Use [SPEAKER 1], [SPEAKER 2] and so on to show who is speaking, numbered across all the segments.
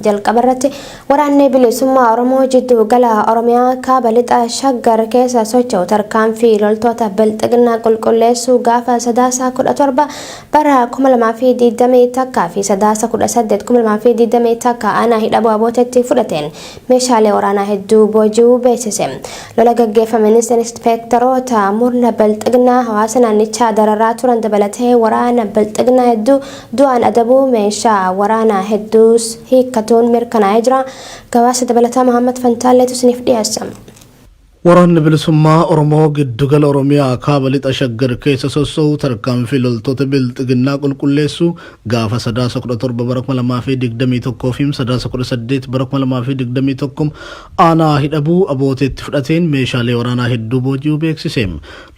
[SPEAKER 1] Jalqaba irratti Waraanni Bilisummaa Oromoo jiddu gala Oromiyaa Kaaba Lixa Shaggar keessa socho'u tarkaanfii loltoota Bilxiginnaa qulqulleessuu gaafa Sadaasa 17 bara 2021 fi Sadaasa 18 2021 aanaa Hidhabuu Abootetti fudhateen meeshaalee waraanaa hedduu booji'uu beeksise. Lola gaggeeffameenis Inispeektaroota murna Bilxiginnaa hawaasa naannichaa dararaa turan dabalatee waraana Bilxiginnaa hedduu Du'aan adabuu meeshaa waraanaa hedduus hiikkatuun mirkanaa'ee jira. Gabaasa dabalataa Mahaammad Fantaalleetu isiniif dhiyeessa.
[SPEAKER 2] Waraanni Bilisummaa Oromoo Giddugala Oromiyaa Kaaba Lixa Shaggar keessa sosso'u tarkaanfii loltoota Bilxiginnaa qulqulleessuu gaafa Sadaasa 17 bara 2021 fi Sadaasa 18 bara 2021 aanaa Hidhabuu Abooteetti fudhateen meeshaalee waraanaa hedduu booji'uu beeksise.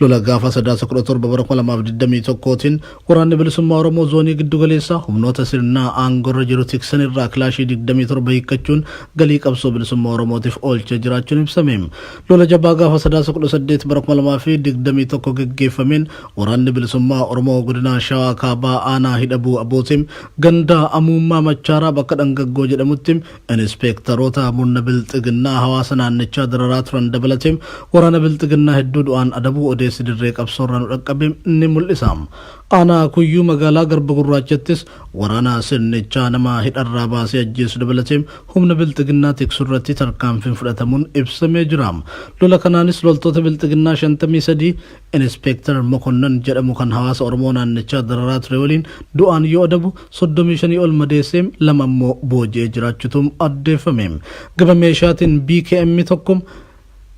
[SPEAKER 2] Lola gaafa Sadaasa 17 bara 2021tiin Waraanni Bilisummaa Oromoo Zoonii Giddugaleessaa humnoota sirnaa aangorra jiru tiksan irraa kilaashii 27 hiikkachuun galii qabsoo bilisummaa Oromootiif oolchee jiraachuun ibsame. Lola jabaa gaafa Sadaasa 18 bara 2021 geggeeffameen Waraanni Bilisummaa Oromoo Godinaa Shawaa Kaabaa Aanaa Hidhabuu Abooteem ganda Amuummaa Machaaraa bakka Dhangaggoo jedhamutti Inispeektaroota murna Bilxiginnaa hawaasa naannichaa dararaa turan dabalatee waraana Bilxiginnaa hedduu du'aan adabuu odeessi dirree qabsoorraa nu dhaqqabe ni mul'isa. Aanaa Kuyyuu magaalaa Garba Gurraachattis waraana sirnichaa nama hidharraa baasee ajjeesu dabalatee humna Bilxiginnaa tiksurratti tarkaanfiin fudhatamuun ibsamee jira. Lola kanaanis loltoota Bilxiginnaa 53 Inispeektar Mokonnon jedhamu kan hawaasa Oromoo naannichaa dararaa ture waliin du'aan yoo adabu, 35 ol madeessee 2 ammoo booji'ee jiraachuutu addeeffame. Gama meeshaatiin BKM 1,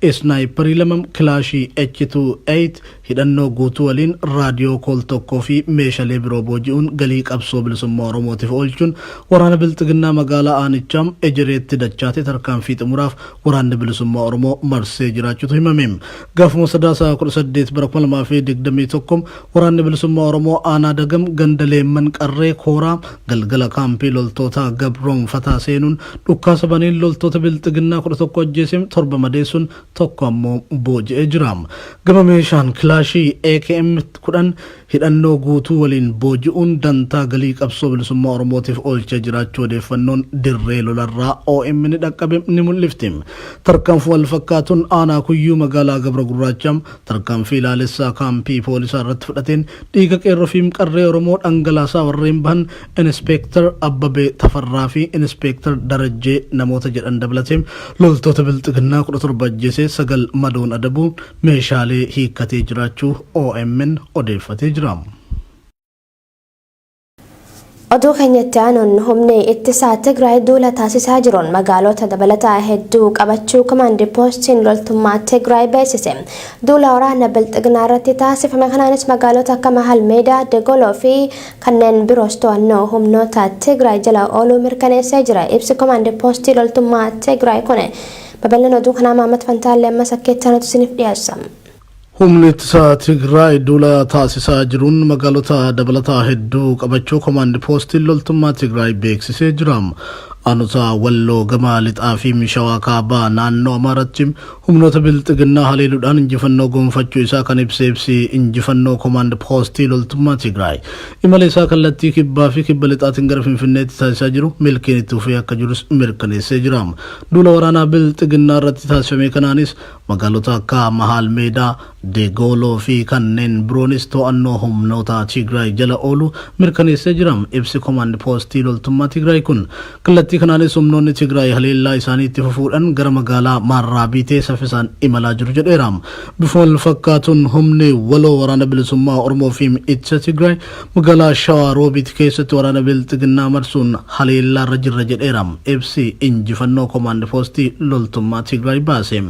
[SPEAKER 2] Isnaayiparii 2, Kilaashii H2-8 hidhannoo guutuu waliin raadiyoo kool 1 fi meeshalee biroo booji'uun galii qabsoo bilisummaa Oromootiif oolchuun waraana Bilxiginnaa magaalaa aanichaa Ejereetti dachaate tarkaanfii xumuraaf Waraanni Bilisummaa Oromoo marsee jiraachuutu himame. Gaafuma Sadaasa 18 bara 2021 Waraanni Bilisummaa Oromoo Aanaa Dagam ganda Leemman Qarree Kooraa galgala kaampii loltoota gabroomfataa seenuun dhukkaasa baneen loltoota Bilxiginnaa 11 ajjeesee 7 madeessuun tokko ammoo booji'ee jira. Gama meeshaan kilaashii AKM 10 hidhannoo guutuu waliin booji'uun dantaa galii qabsoo bilisummaa Oromootiif oolchee jiraachuu odeeffannoon dirree lolarraa omn dhaqqabe ni mul'ifti. Tarkaanfii wal fakkaatuun aanaa Kuyyuu magaalaa Gabra Gurraachaa tarkaanfii laalessaa kaampii poolisaa irratti fudhateen dhiiga qeerroo fi qarree Oromoo dhangalaasaa warreen bahan Inispeektar Abbabee Tafarraa fi Inispeektar Darajjee namoota jedhan dabalatee loltoota Bilxiginnaa 17 ajjeesee 9 madoon adabuun meeshaalee hiikkatee jiraachuu omn odeeffatee jira.
[SPEAKER 1] Oduu keenya itti aanuun humni ittisaa Tigraay duula taasisaa jiruun magaalota dabalataa hedduu qabachuu komaandi poostiin loltummaa Tigraay beeksise. Duula waraana Bilxiginaa irratti taasifame kanaanis magaalota akka Mahal Meedaa, Degoloo fi kanneen biroos to'annoo humnoota Tigraay jala ooluu mirkaneessee jira. Ibsi komaandi poostii loltummaa Tigraay kun Babal'ina oduu kanaa Mahammad Fantaallee ammas akka itti aanutti isiniif dhiyeessa.
[SPEAKER 2] Humni ittisa Tigraay duula taasisaa jiruun magaalota dabalataa hedduu qabachuu komaandi poostiin loltummaa Tigraay beeksisee jira. Aanota Walloo gama lixaa fi Shawaa kaabaa naannoo Amaaratti humnoota bilxiginnaa haleeluudhaan injifannoo gonfachuu isaa kan ibse ibsi injifannoo komaand poostii loltummaa Tigraay. Imala isaa kallattii kibbaa fi kibba lixaatiin gara Finfinneetti taasisaa jiru milkiin itti fufee akka jirus mirkaneessee jira. Duula waraanaa Bilxiginnaa irratti taasifame kanaanis magaalota akka Mahaal Meedaa, Degooloo fi kanneen biroonis to'annoo humnoota Tigraay jala ooluu mirkaneessee jira ibsi komaand poostii loltummaa Tigraay kun. Kallattii kanaanis humnoonni Tigraay haleellaa isaanii itti fufuudhan gara magaalaa Maarraabiitee saffisaan imalaa jiru jedheera. Bifa wal fakkaatuun humni waloo waraana bilisummaa Oromoo fi ittisa Tigraay Magaalaa Shawaa Roobiit keessatti waraana Bilxiginnaa marsuun haleellaarra jirra jedheera ibsi injifannoo Komaand Poostii loltummaa Tigraay baase.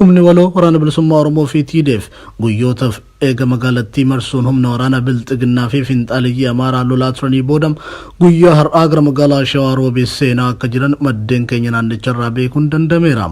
[SPEAKER 2] Humni waloo Waraana Bilisummaa Oromoo fi TDF guyyootaf eega magaalattii marsuun humna waraana Bilxiginnaa fi finxaaleyyii Amaaraa lolaa turanii booda guyyaa har'aa gara magaalaa Shawaa Roobiit seenaa akka jiran maddeen keenya naannicharraa beekuun danda'ameera.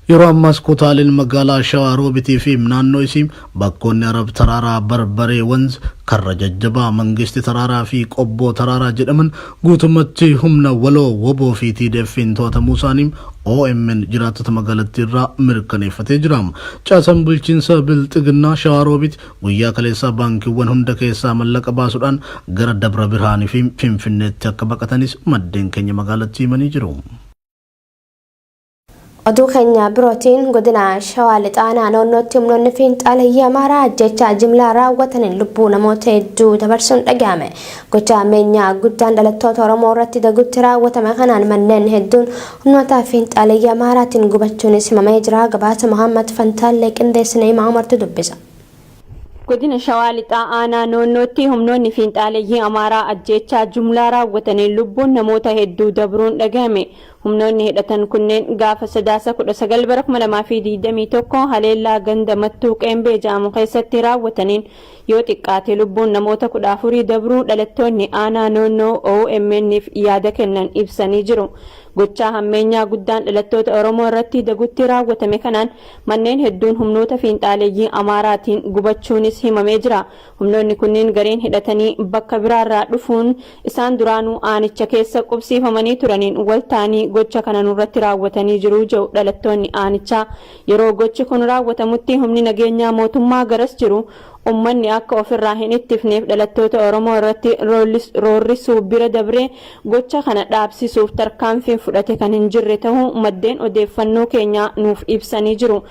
[SPEAKER 2] Yeroo ammaas kutaaleen magaalaa Shawaa Roobitii fi naannoo isii bakkoonni Arab Taraaraa, Barbaree Wanz, Karra Jajjabaa, Mangisti Taraaraa fi Qobboo Taraaraa jedhaman guutummatti humna waloo wbo fi TDF'n to'atamuu isaanii omn jiraattota magaalattii irraa mirkaneeffatee jira. Caasaan bulchiinsa Bilxiginnaa Shawaa Roobit guyyaa kaleessaa baankiiwwan hunda keessaa mallaqa baasuudhaan gara Dabra Birhaan fi Finfinneetti akka baqatanis maddeen keenya magaalattii himanii jiru.
[SPEAKER 1] Oduu keenya birootiin godina Shawaa Lixaa Aanaa Noonnootti humnoonni fiinxaaleyyii Amaaraa ajjeechaa jimlaa raawwataniin lubbuu namoota hedduu dabarsuun dhaga'ame. Gocha hammeenyaa guddaan dhalattoota Oromoo irratti daguutti raawwatame kanaan manneen hedduun humnoota fiinxaaleyyii Amaaraatiin gubachuunis himamee jira. Gabaasa Mohaammad Fantaallee qindeesse Na'imaa Umartu dubbisa.
[SPEAKER 3] Godina Shawaa Lixaa Aanaa Noonnootti humnoonni fiinxaaleyyii Amaaraa ajjeechaa jumlaa raawwataniin lubbuun namoota hedduu dabruun dhagahame. Humnoonni hidhatan kunneen gaafa Sadaasa 19 bara 2021 haleellaa ganda Mattuu Qeembee ja'amu keessatti raawwataniin yoo xiqqaate lubbuun namoota kudha afurii dabruu dhalattoonni Aanaa Noonnoo OMN'f yaada kennan ibsanii jiru. Gochaa hammeenyaa guddaan dhalattoota Oromoo irratti dagutti raawwatame kanaan manneen hedduun humnoota fiinxaaleyyii Amaaraatiin gubachuunis himamee jira. Humnoonni kunniin gariin hidhatanii bakka biraarraa dhufuun isaan duraanuu aanicha keessa qubsiifamanii turaniin wal ta'anii gocha kana nurratti raawwatanii jiru je'u dhalattoonni aanichaa. Yeroo gochi kun raawwatamutti humni nageenyaa mootummaa garas jiru ummanni akka ofirraa hin ittifneef dhalattoota Oromoo irratti roorrisuu bira dabree gocha kana dhaabsisuuf tarkaanfiin fudhate kan hin jirre tahuu maddeen odeeffannoo keenyaa nuuf ibsanii jiru.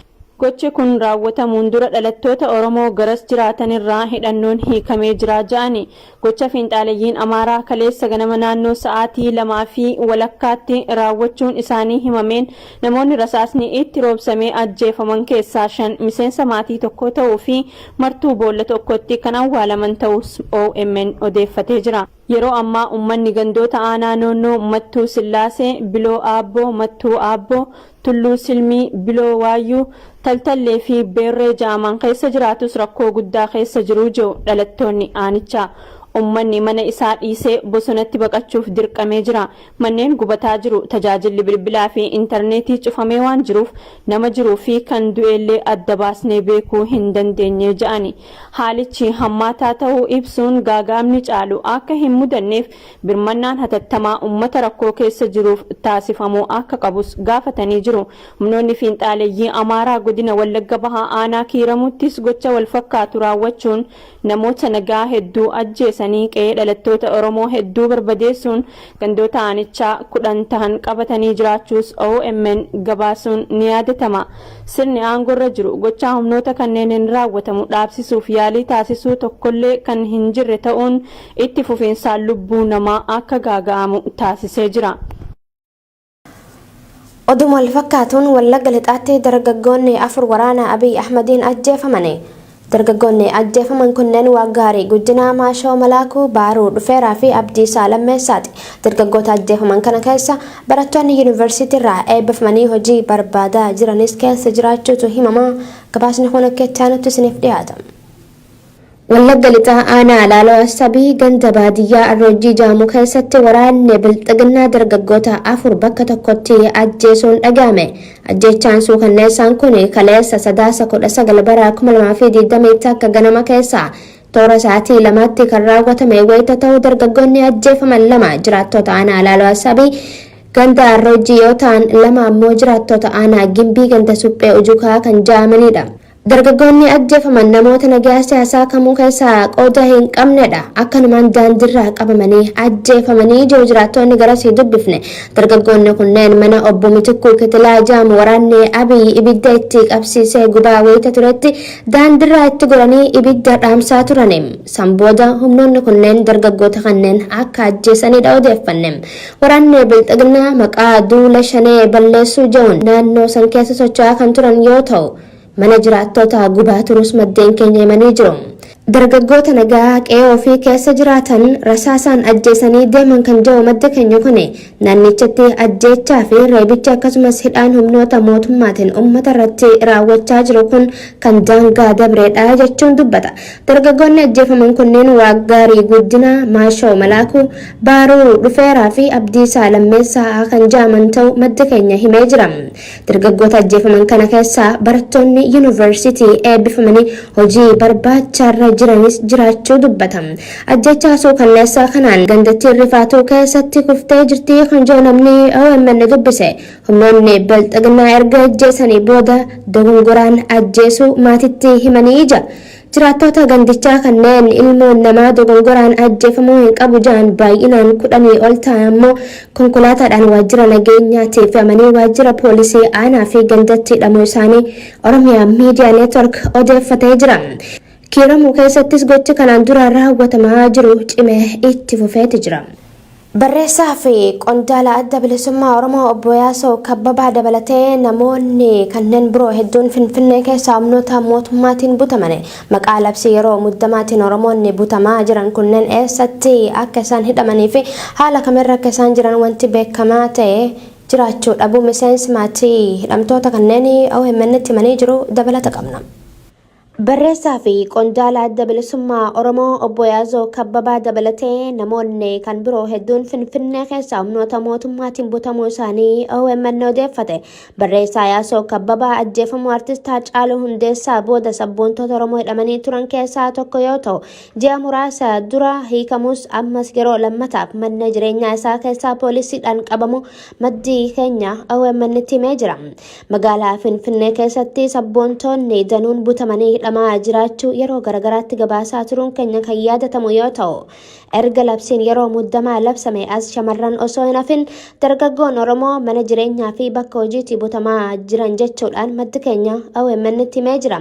[SPEAKER 3] Gochi kun raawwatamuun dura dhalattoota Oromoo garas jiraatan irraa hidhannoon hiikamee jira ja'ani. Gocha fiinxaaleyyiin Amaaraa kaleessa ganama naannoo sa'aatii lamaa fi walakkaatti raawwachuun isaanii himameen namoonni rasaasni itti roobsamee ajjeefaman keessaa 5 miseensa maatii tokkoo ta'uu fi martuu boolla tokkotti kan awwaalaman ta'uus omn odeeffatee jira. Yeroo ammaa ummanni gandoota aanaa Noonnoo, Mattuu Sillaasee, Biloo Aabboo, Mattuu Aabboo, Tulluu Silmii, Biloo Waayyuu, Taltallee fi Beerree ja'aman keessa jiraatus rakkoo guddaa keessa jiru je'u dhalattoonni aanichaa. Ummanni mana isaa dhiisee bosonatti baqachuuf dirqamee jira. Manneen gubataa jiru, tajaajilli bilbilaa fi intarneetii cufamee waan jiruuf nama jiruu fi kan du'ellee adda baasnee beekuu hin dandeenye ja'ani. Haalichi hammaataa tahuu ibsuun gaaga'amni caalu akka hin mudanneef birmannaan hatattamaa ummata rakkoo keessa jiruuf taasifamuu akka qabus gaafatanii jiru. Humnoonni fiinxaaleyyii Amaaraa Godina Wallagga Bahaa Aanaa Kiiramuuttis gocha walfakkaatu raawwachuun namoota nagaa hedduu ajjeesanii qe'ee dhalattoota Oromoo hedduu barbadeessuun gandoota aanichaa 10 tahan qabatanii jiraachuus omn gabaasuun ni yaadatama. Sirni aangorra jiru gochaa humnoota kanneeniin raawwatamu dhaabsisuuf yaalii taasisuu tokkollee kan hin jirre ta'uun itti fufiinsaan lubbuu namaa akka gaaga'amu taasisee jira.
[SPEAKER 1] Oduma wal fakkaatuun Wallagga Lixaatti dargaggoonni 4 waraana Abiy Ahmadiin ajjeefamani. Dargaggoonni ajjeefaman kunneen Waaqgaarii Guddinaa, Maashoo Malaakuu, Baaruu Dhufeeraa fi Abdiisaa Lammeessaati. Dargaggoota ajjeefaman kana keessa barattoonni yuunivarsiitiirraa eebbifamanii hojii barbaadaa jiranis keessa jiraachuutu himama. Gabaasni kun akka itti aanutti isiniif dhiyaata. Wallagga Lixaa Aanaa Laaloo Assabii ganda baadiyyaa Arroojjii jedhamu keessatti waraanni Bilxiginnaa dargaggoota 4 bakka tokkotti ajjeesuun dhaga'ame. Ajjeechaan suukanneessaan kun kaleessa Sadaasa 19 bara 2021 ganama keessaa toora sa'aatii 2tti kan raawwatame wayita ta'u dargaggoonni ajjeefaman 2 jiraattota Aanaa Laaloo Assabii ganda Arroojjii yoo ta'an 2 ammoo jiraattota Aanaa Gimbii ganda Suphee Ujukaa kan ja'amanidha. Dargaggoonni ajjeefaman namoota nagaa siyaasaa kamuu keessaa qooda hin qabnedha. Akkanumaan daandiirraa qabamanii ajjeefamanii jiru jiraattoonni garasii dubbifne. Dargaggoonni kunneen mana obbo Mitikkuu Kitilaa jedhamu waraanni Abiy ibidda itti qabsiisee gubaa wayita turetti daandiirraa itti goranii ibidda dhaamsaa turani. San booda humnoonni kunneen dargaggoota kanneen akka ajjeesanidha odeeffanne. Waraanni Bilxiginnaa maqaa duula shanee balleessuu jedhuun naannoo san keessa socho'aa kan turan yoo ta'u, mana jiraattootaa gubaa turuus maddeen keenya himanii jiru. Dargaggoota nagaa qe'ee ofii keessa jiraatan rasaasaan ajjeesanii deeman kan jedhu maddi keenya kun, naannichatti ajjeechaa fi reebichi akkasumas hidhaan humnoota mootummaatiin uummata irratti raawwachaa jiru kun kan daangaa dabreedha jechuun dubbata. Dargaggoonni ajjeefaman kunneen Waaqgaarii Guddinaa, Maashoo Malaakuu, Baaruu Dhufeeraa fi Abdiisaa Lammeessaa kan jedhaman ta'uu maddi keenya himee jira. Dargaggoota ajjeefaman kana keessaa barattoonni yuunivarsiitii eebbifamanii hojii barbaacharra jiranis jiraachuu dubbata. Ajjechaa suukanneessaa kanaan gandattiin rifaatuu keessatti kuftee jirti kan jedhu namni OMN dubbise, humnoonni bilxiginnaa erga ajjeesanii booda dogongoraan ajjeesuu maatitti himanii ija. Jiraattota gandichaa kanneen ilmoon namaa dogongoraan ajjeefamuu hin qabu jedhan baay'inaan 10 ol ta'an ammoo konkolaataadhaan waajjira nageenyaatti fe'amanii waajjira poolisii aanaa fi gandatti hidhamuu isaanii Oromiyaa Miidiyaa Neetwork odeeffatee jira. Kiiramuu keessattis gochi kanaan dura raawwatamaa jiru cimee itti fufeeti jira. Barreessaa fi qondaala Adda Bilisummaa Oromoo Obbo Yaasoo Kabbabaa dabalatee namoonni kanneen biroo hedduun Finfinnee keessaa humnoota mootummaatiin butaman. Maqaa labsii yeroo muddamaatiin Oromoonni butamaa jiran kunneen eessatti akka isaan hidhamanii fi haala kamirra akka isaan jiran wanti beekamaa ta'e jiraachuu dhabuu miseensi maatii hidhamtoota kanneenii OMN'tti himanii jiru. Dabalata qabna. Barreessaa fi qondaala Adda Bilisummaa Oromoo Obbo Yaazoo Kabbabaa dabalatee namoonni kan biroo hedduun Finfinnee keessaa humnoota mootummaatiin butamuu isaanii OMN odeeffate. Barreessaa Yaasoo Kabbabaa ajjeefamuu artist Haacaaluu Hundeessaa booda sabboontoota Oromoo hidhamanii turan keessaa tokko yoo ta'u, ji'a muraasa dura hiikamus ammas yeroo lammataaf mana jireenyaa isaa keessaa poolisiidhaan qabamu maddi keenya OMN tti himee jira. Magaalaa Finfinnee keessatti sabboontoonni danuun butamanii hidhamaa jiraachuu yeroo garagaraatti gabaasaa turuun keenya kan yaadatamu yoo ta'u, erga labsiin yeroo muddamaa labsame as shamarran osoo hin hafin dargaggoon Oromoo mana jireenyaa fi bakka hojiitti butamaa jiran jechuudhaan maddi keenya OMN tti himee jira.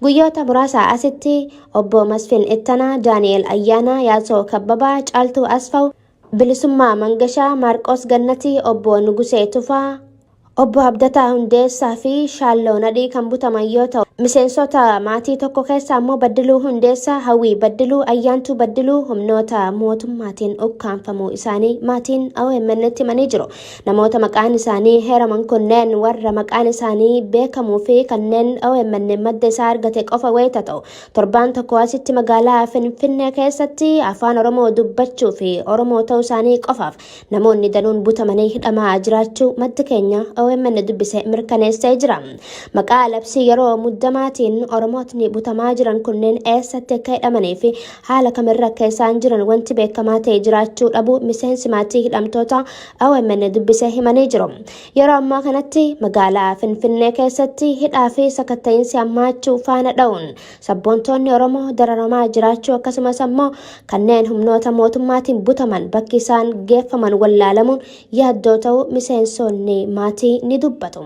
[SPEAKER 1] Guyyoota muraasa asitti Obbo Masfin Ittanaa, Daani'el Ayyaanaa, Yaasoo Kabbabaa, Caaltuu Asfaw, Bilisummaa Mangashaa, Maarqos Gannatii, Obbo Nugusee Tufaa, Obbo Abdataa Hundeessaa fi Shaalloo Nadhii kan butaman yoo ta'u, miseensota maatii tokko keessaa immoo Baddiluu Hundeessaa, Hawwii Baddiluu, Ayyaantuu Baddiluu humnoota mootummaatiin ukkaanfamuu isaanii maatiin OMN tti himanii jiru. Namoota maqaan isaanii heeraman kunneen warra maqaan isaanii beekamuu fi kanneen OMN madda isaa argate qofa wayita ta'u, torbaan tokko asitti magaalaa Finfinnee keessatti afaan Oromoo dubbachuu fi Oromoo ta'uu isaanii qofaaf namoonni danuun butamanii hidhamaa jiraachuu maddi keenya OMN dubbise mirkaneessee jira. Maqaa labsii yeroo muddamaatiin Oromootni butamaa jiran kunneen eessatti akka hidhamanii fi haala kamirra akka isaan jiran wanti beekamaa ta'e jiraachuu dhabuu miseensi maatii hidhamtoota OMN dubbise himanii jiru. Yeroo ammaa kanatti magaalaa Finfinnee keessatti hidhaa fi sakatta'iinsi hammaachuu faana dha'uun sabboontoonni Oromoo dararamaa jiraachuu, akkasumas ammoo kanneen humnoota mootummaatiin butaman bakki isaan geeffaman wallaalamuun yaaddoo ta'uu miseensonni maatii ni dubbatu.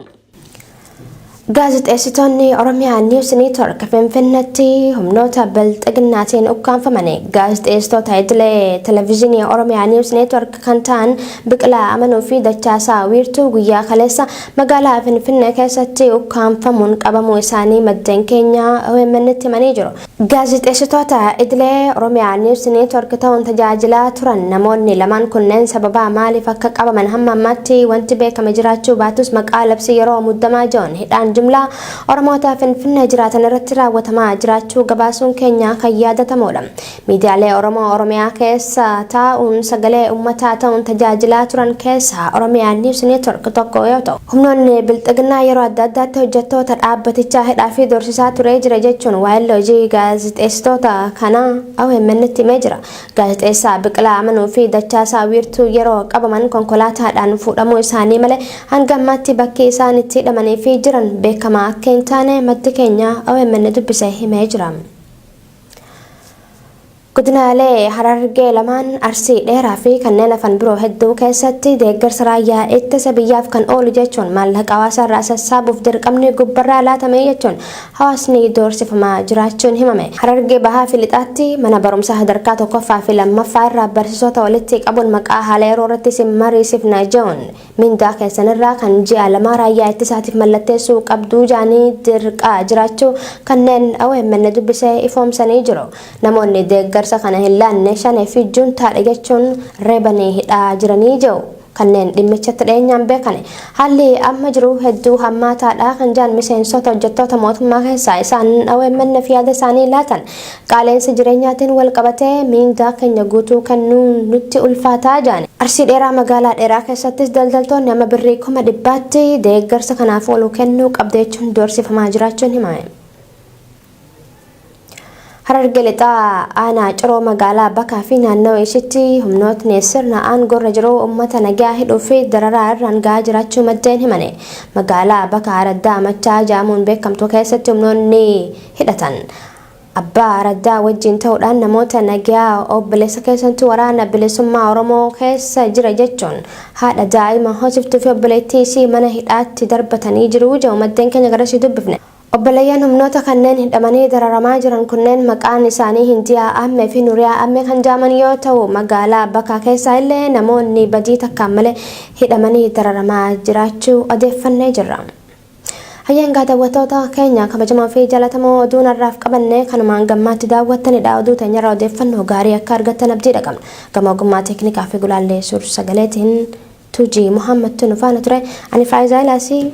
[SPEAKER 1] Gaazexeessitoonni Oromiyaa News Network Finfinneetti humnoota bilxiginnaatiin ukkaanfaman. Gaazexeessitoota idilee televezyiinii Oromiyaa News Network kan ta'an Biqilaa Amanuu fi Dachaasaa Wiirtuu guyyaa kaleessa magaalaa Finfinnee keessatti ukkaanfamuun qabamuu isaanii maddeen keenya OMN tti himanii jiru. Gaazexeessitoota idilee Oromiyaa News Network ta'uun tajaajilaa turan namoonni lamaan kunneen sababa maaliif akka qabaman hamma ammaatti wanti beekame jiraachuu baatus, maqaa labsii yeroo muddamaa jiruun hidhaan jumlaa Oromoota Finfinnee jiraatan irratti raawwatamaa jiraachuu gabaasuun keenya kan yaadatamudha. Miidiyaalee Oromoo Oromiyaa keessa taa'uun sagalee uummataa ta'uun tajaajilaa turan keessaa Oromiyaa News Network tokko yoo ta'u, humnoonni bilxiginnaa yeroo adda addaatti hojjettoota dhaabbatichaa hidhaa fi dorsisaa turee jira jechuun waa'ee hojii gaazexeessitoota kanaa OMN tti himee jira. Gaazexeessaa Biqilaa Amanuu fi Dachaasaa Wiirtuu yeroo qabaman konkolaataadhaan fuudhamuu isaanii malee hanga ammaatti bakki isaan itti hidhamanii fi jiran beekamaa akka hin taane maddi keenya OMN dubbise himee jira. Godinaalee Harargee lamaan, Arsii Dheeraa fi kanneen hafan biroo hedduu keessatti deeggarsa raayyaa ittisa biyyaaf kan oolu jechuun maallaqa hawaasa irraa sassaabuuf dirqamni gubbarraa laatame jechuun hawaasni doorsifamaa jiraachuun himame. Harargee Bahaa fi Lixaatti mana barumsaa sadarkaa tokkoffaa fi lammaffaa irraa barsiisota walitti qabuun maqaa haala yeroo irratti isin mariisifna jechuun mindaa keessanirraa kan ji'a lamaa raayyaa ittisaatiif mallatteessuu qabduu jaanii dirqaa jiraachuu kanneen OMN dubbisee ifoomsanii jiru. Namoonni deeggarsa kana hin laanne Shanee fi Juntaadha jechuun reebanii hidhaa jiranii jiru. Kanneen dhimmichatti dhiyeenyaan beekan haalli amma jiru hedduu hammaataadha kan jedhan miseensota hojjettoota mootummaa keessaa isaan OMN fi yaada isaanii laatan qaala'insa jireenyaatiin wal qabatee miindaa keenya guutuu kennuu nutti ulfaataa jedhan. Arsii Dheeraa magaalaa Dheeraa keessattis daldaltoonni amma birrii 100,000tti deeggarsa kanaaf oolu kennuu qabda jechuun doorsifamaa jiraachuun himame. Harargee Lixaa aanaa Ciroo magaalaa Bakaa fi naannoo ishiitti humnootni sirna aangoorra jiru uummata nagaa hidhuu fi dararaa irraan gahaa jiraachuu maddeen himane. Magaalaa Bakaa Araddaa Machaa jedhamuun beekamtu keessatti humnoonni hidhatan abbaa araddaa wajjin ta'uudhaan namoota nagaa obboleessa keessattuu waraana bilisummaa Oromoo keessa jira jechuun haadha daa'ima hoosiftuu fi obboleettii ishii mana hidhaatti darbatanii jiru jedhu maddeen keenya garasii dubbifne. Obboleeyyan humnoota kanneen hidhamanii dararamaa jiran kunneen maqaan isaanii Hindiyaa Ammee fi Nuriyaa Ammee kan jedhaman yoo ta'u, magaalaa Bakaa keessaa illee namoonni badii takkaan malee hidhamanii dararamaa jiraachuu odeeffannee jirra. Hayyaan daawwattoota keenya kabajamoo fi jaallatamoo, oduun har'aaf qabanne kanumaan gammaatti daawwattanidha. Oduu teenyarraa odeeffannoo gaarii akka argattan abdiidha qabna. Gama ogummaa teeknikaa fi gulaallee suur sagaleetiin Tuujii Muhammad nu faana ture. Ani Faayizaa Ilaasii.